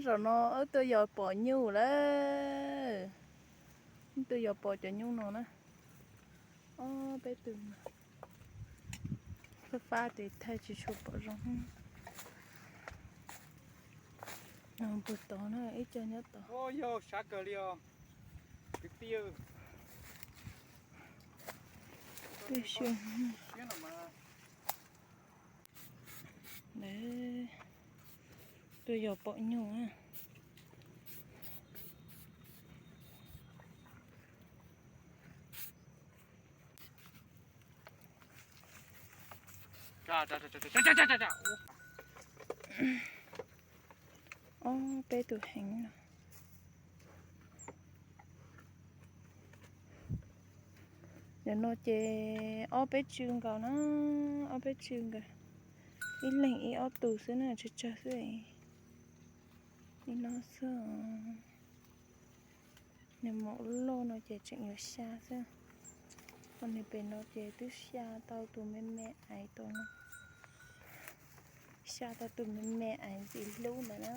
Zaum no wb tuaj yos pom nyuj lawm. Wb tuaj yos pom cov nyuj no na. Ob peb tug fab fab tes thaij tsis tshua pom zoo. No puag tod na, ib co nyob tod. Twb xyuas. Tuaj yos pom nyuj na. Ob peb tus heev no. Nim no ces ob peb tsw nkaus na, ob peb tsw nkaus. Ib leeg ib ob tus xwb na, tsawg tsawg xwb. Ib no xwb. Nws maum loj no ces tseem yuav xya xwb. Ho nws pem no ces twb xya tau tus me me aiv tau no. Xya tau tus me me aiv ntxim hlub ntawd na.